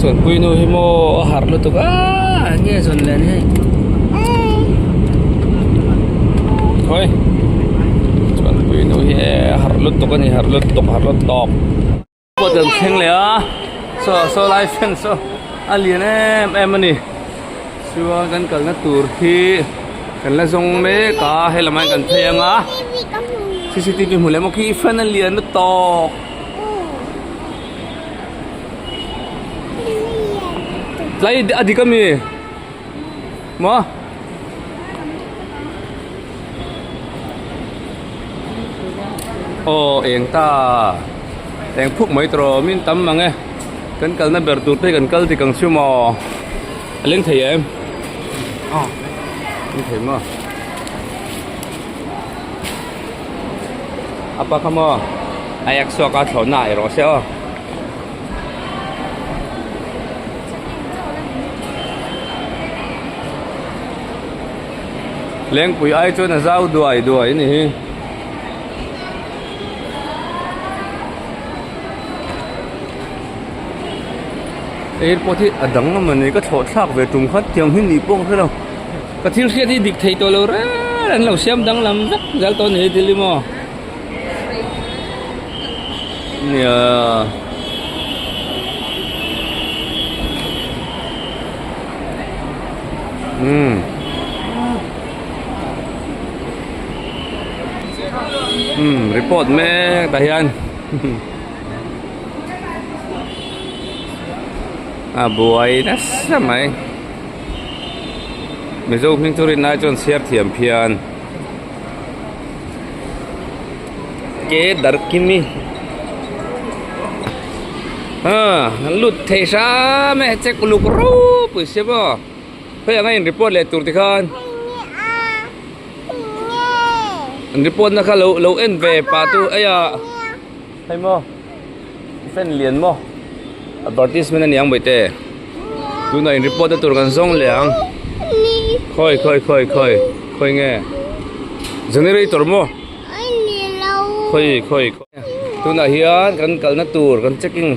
Chuan puinu hi maw a harh lutuk a enge zawn leh ni hei hawi chuan puinu hi e a harh lutuk a ni harh lutuk harh lutuk pawh kan thleng leh a saw saw lai fan saw a lian em em a ni chuan kan kalna tur hi kan la zawng mek a he lamah hian kan phei ang a cctv hmu leh maw khi fan a lian lutuk. Tlai a dik ami maw aw eng ta eng phuk mai tawh min tam mang e kan kalna ber tur te kan kal dik ang chu maw a leng thei em aw leng thei maw apa kha maw a ek chhuak a thlawhna ah erawh se aw. Lengpui ai chuan a zau duai duai a ni hi. Airport hi a dang emaw ni ka thlawh thlak ve tum khat tiang hi nih pawh ka hre lo ka thil hriat hi dik thei tawh lo reng an lo siam danglam vek zel tawh a ni hi thil hi maw. Nia. Umm. Umm report mek tah hian a buai nasa mai mizo hming chu rin ai chuan chhiar thiam phian. Ke darkimi ah lut thei hram e check uluk ropui sia maw hei anga in report leh tur tikhan an report na kha lo lo en ve pah chu eia hei maw fan lian maw advertisement a ni ang bawihte tunah in report na tur kan zawng leh ang khawi khawi khawi khawi khawi nge generator maw khawi khawi tunah hian kan kalna tur kan checking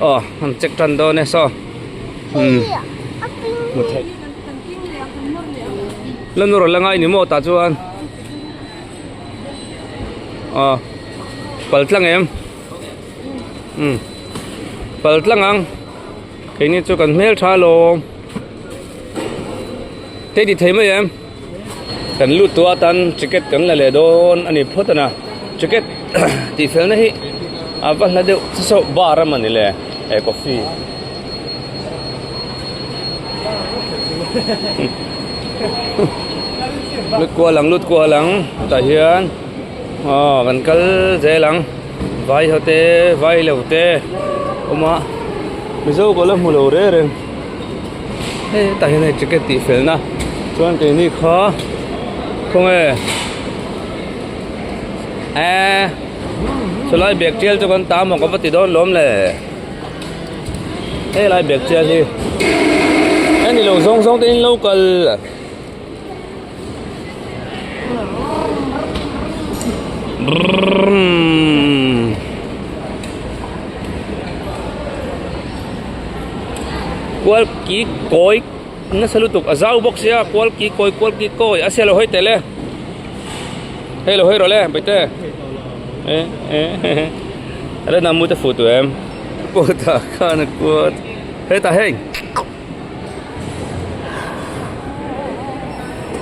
aw kan check tan dawn e saw umm hmu theih la nawr la ngai ni maw tah chuan aw pal tlang em. Umm pal tlang ang keini chu kan hmel tha alawm te ti thei mai em kan lut tawh a tan ticket kan la leh dawn a ni phawt a na ticket tih fel na hi a va hla deuh saw bar a mawni le he coffee lut kual ang lut kual ang tah hian aw kan kal zel ang. Vai ho te vai lo te awm a mizo ka la hmu lo reng reng hei hetah hian hei ticket tih fel na chuan keini kha khawnge eee chulai bag tial chu kan ta maw ka va ti dawn lawm le helai bag tial hi heni lo zawng zawng te in lo kal. Kual ki kawi nasa lutuk a zau bawk sia kual ki kawi kual ki kawi a sia lo hawi tel e hei lo hawi rawh le paite eh eh ala namu te fuh tawh em kawtah khan a kuat hetah hei.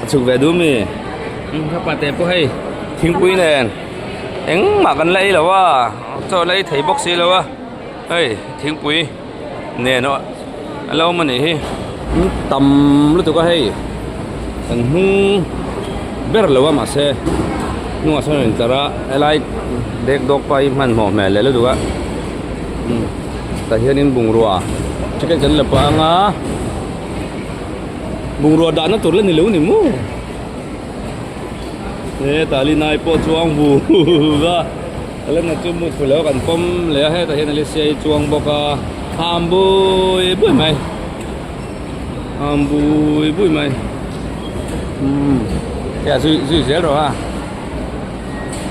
A chhuk ve duh mi ka pate pawh hei thingpui nen engmah kan la ei lo a chaw la ei thei bawk si lo a hei thingpui nen a lo awm a nih hi tam lutuk a hei kan hnung ber lo a mahse hnungah sawn a intlar a helai dek dawk pa hi hmanhmawh hmel leh lutuk a. Tah hianin bungrua ticket kan la pah anga bungrua dahna tur la ni lo ni maw hetah linai pawh chuang vur a helena chu mut fu lo kan pawm leh a hetah hian Alicia hi chuang bawk a ham bui bui mai ham bui bui mai umm hei a zui zui zel rawh a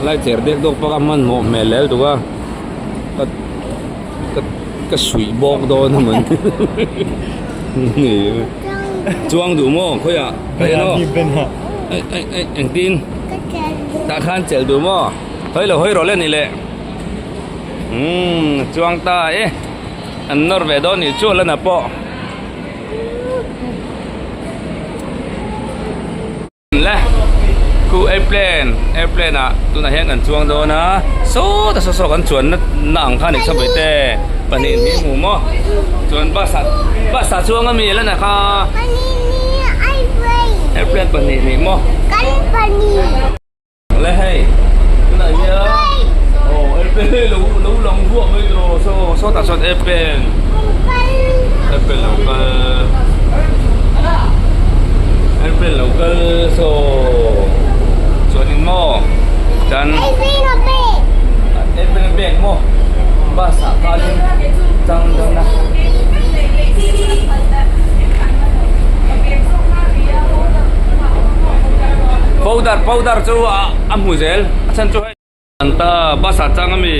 lai cher dek dawk pawh a hmanhmawh hmel lel tuk a. Ka suih bawk dawn a mawni. Chuang duh maw khawiah ka en aw. Ei ei ei engtin tah khan chelh duh maw hawi lo hawi rawh le ni le. Umm chuang ta e an nawr ve dawn nih chu a la na pawh. Le khu airplane airplane ah tunah hian kan chuang dawn a sawta saw saw kan chuan na na ang kha ni sawi te pahnih hnih hmu maw chuan bus ah bus ah chuang ami la na kha airplane pahnih hnih maw le hei tunah hian aw airplane lo lo lang ruah mai tawh saw sawtah sawn airplane airplane lo kal airplane lo kal saw chuanin maw chuan airplane a bag maw bus ah khanin chang dawn a. Powder powder chu a hmu zel a chhan chu hei an ta bus ah chang ami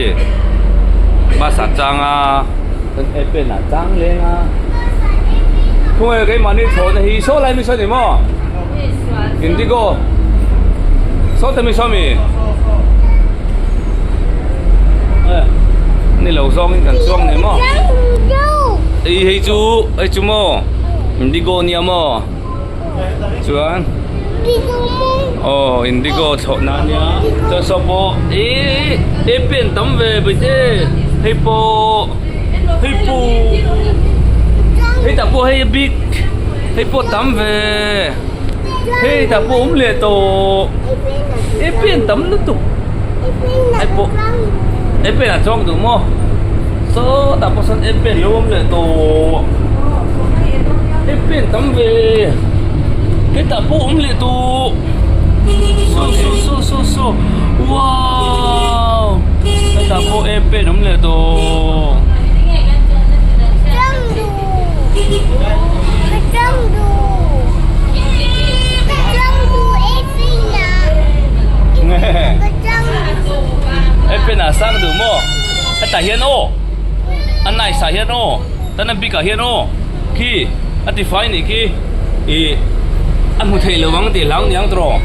bus ah chang a chuan airplane ah chang leng a khawnge keimahni thlawhna hi saw lai mi saw ni maw indigo saw te mi saw mi ni lo zawngin kan chuang ni maw ei hei chu hei chu maw indigo nia maw. Chuan aw indigo thlawh na ania chuan saw pawh ihh airplane tam ve bawihte hei pawh hei pawh hei tah pawh hei a bik hei pawh tam ve hei tah pawh awm leh tawh airplane tam lutuk hei pawh airplane ah chuang duh maw sawtah pawh sawn airplane lo awm leh tawh. Airplane tam ve hetah pawh awm leh tawh saw saw saw saw saw wow hetah pawh airplane awm leh tawh. Airplane ah sang duh maw hetah hian aw a nice ah hian aw. Tan a bik ah hian aw khi a ti fai nih khi ih a hmu theih lo ang tih hlau niang tawh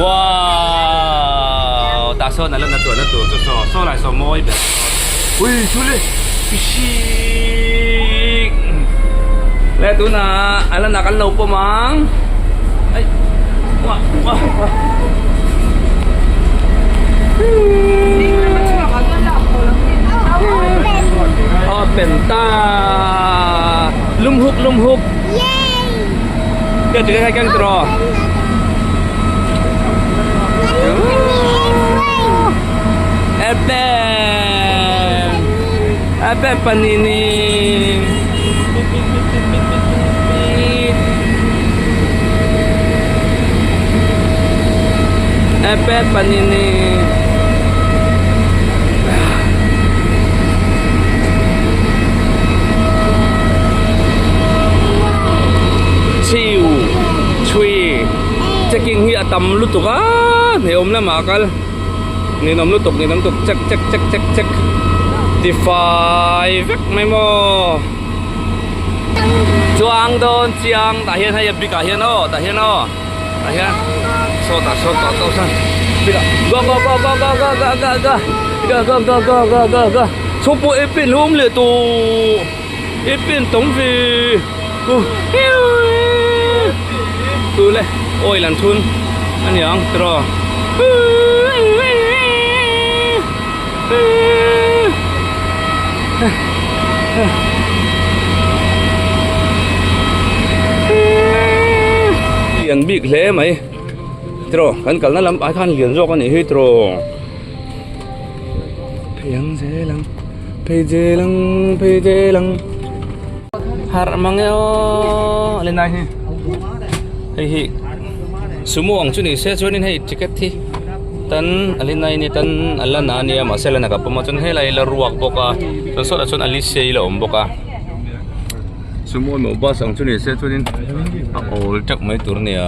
wow tah sawn a la na tuah na tur chu saw saw lai saw mawi ber ui chu le mihring le tunah a la na kan lo pawm ang ai wah wah wah. Open ta lum huk lum huk Kia tui khai keng tro Airplane Airplane panini Pit pit pit pit pit pit pit Airplane panini Chiu Chui Checking hi a tam lutuk a hneawm lamah a kal ninawm lutuk ninawm lutuk check check check check check tifai vek mai maw chuang dawn chiang tah hian hei a bik ah hian aw tah hian aw tah hian sawtah sawn tawh tawh sawn bik ah go go go go go go go go go go go go go go go go chhung pawh airplane lo awm leh tawh airplane tam ve tule oil an thun a niang tiraw. Lian bik hle mai tiraw kan kalna lam ai khan lian zawk a nih hi tiraw phei ang zel ang phei zel ang phei zel ang harh mang e aw a lenai hi hei hi sumo ang chu ni se chuanin hei ticket hi tan a lenai ni tan a la na ania mahse a la na ka pawm a chuan helai la ruak bawk a chuan sawtah chuan alicia hi la awm bawk a sumo emaw bus ang chu ni se chuanin a awl teuh mai tur a nia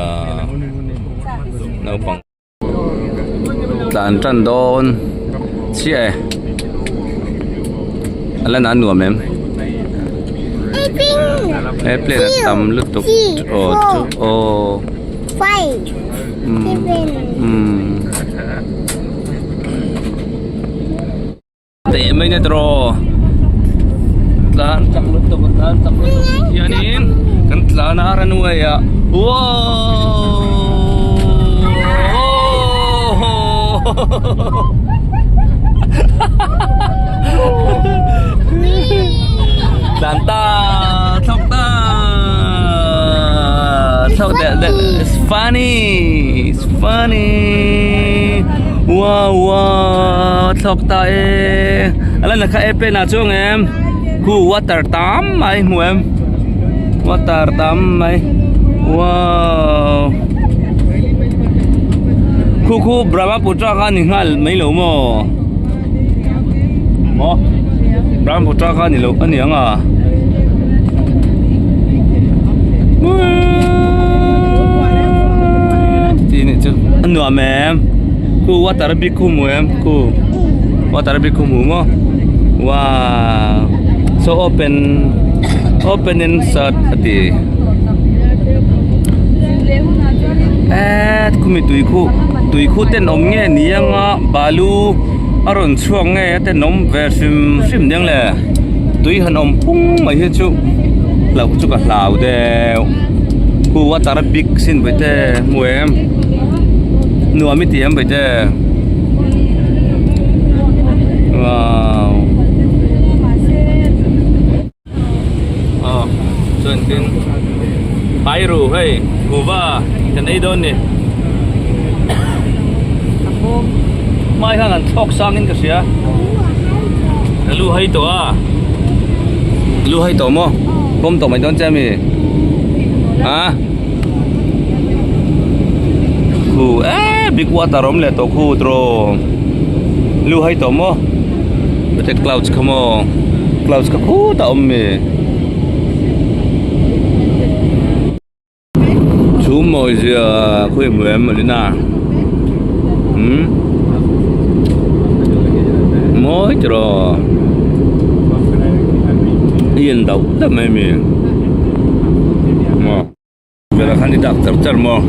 naupang. Tlan tan dawn chiah e. A lan a nuam em? Airplane a tam lutuk aw chu aw umm. Teh mai na tawh tlan chak lutuk tlan chak lutuk hianin kan tlan a runway ah uaw tlan ta thlawk ta thlawk deuh deuh it's funny it's funny wow wow thlawk ta e a lan kha airplane ah chuang em khu water tam mai hmu em water tam mai wow khu khu Brahmaputra kha a ni nghal mai lo maw maw Brahmaputra kha a ni lo a ni ang a tih nih chu a nuam em khu water bik khu hmu em khu water bik khu hmu maw wow so open open in search a ti eee khumi tui khu tui khu tenawm nge ni anga balu a rawn chhuak nge a tenawm ve hrim hrim nia le tui han awm pung mai hi chu hlauh chu ka hlau deuh khu water bik sin vawi te hmu em nuam i ti em vawi te wow aw chuan tin pai ru hei kuhva kan ei dawn ni hmai khan an thlawk sang in ka hria ka lu hai tawh a lu hai tawh maw pawm tawh mai dawn che ami a khu eee big water awm leh tawh khu tawh lu hai tawh maw. Hete clouds kha maw clouds kha khutah a awm mi chhum mawi zia khawi hmu em Alina umm mawi tiraw i en dauh dauh mai mi maw. Velah khan i dak char char maw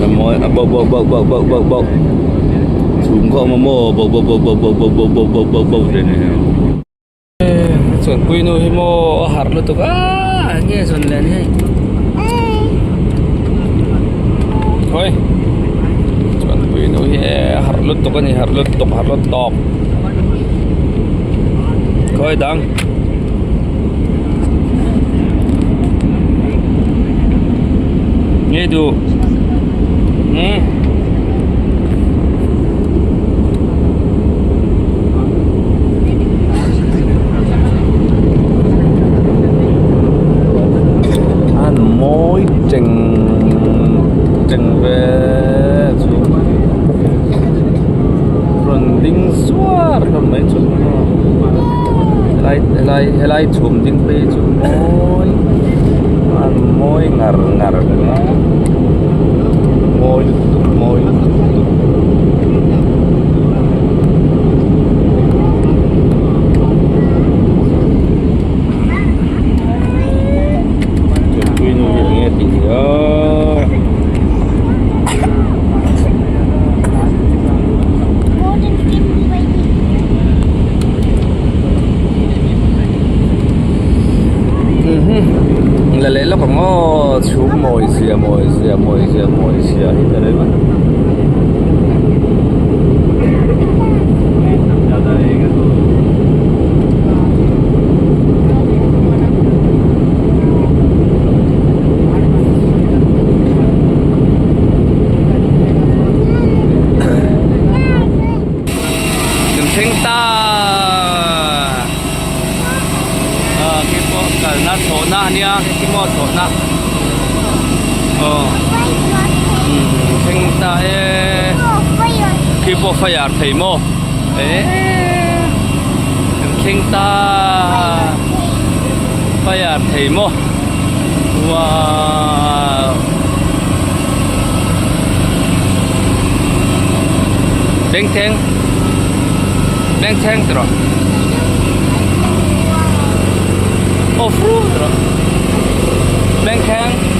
a mawi a bauh bauh bauh bauh bauh bauh bauh chhum kha a awm a maw bauh bauh bauh bauh bauh bauh bauh bauh bauh bauh te ni chuanpui nu hi maw a harh lutuk a enge zawn leh ni hei hawi chuanpui nu hi a harh lutuk a ni harh lutuk harh lutuk khawi dang. Nge duh hmm an mawi cheng cheng ve chu rawn ding suar hlawm mai chu. Helai helai helai chhum ding phei chu mawi an mawi ngar ngar hle mawi lutuk mawi lutuk. Tuipui nu hi enge tih hi aw. La leh lawk ang aw chhum mawi zia mawi zia mawi zia mawi zia hi ta reng a. Kan thleng ta ah khi pawh kalna chhawhna a nia khi maw chhawhna aw thleng ta e khi pawh fire thei maw eh kan thleng ta fire thei maw wow. Bengchheng Bengchheng tih rawh. Off road rawh. Bengkheng.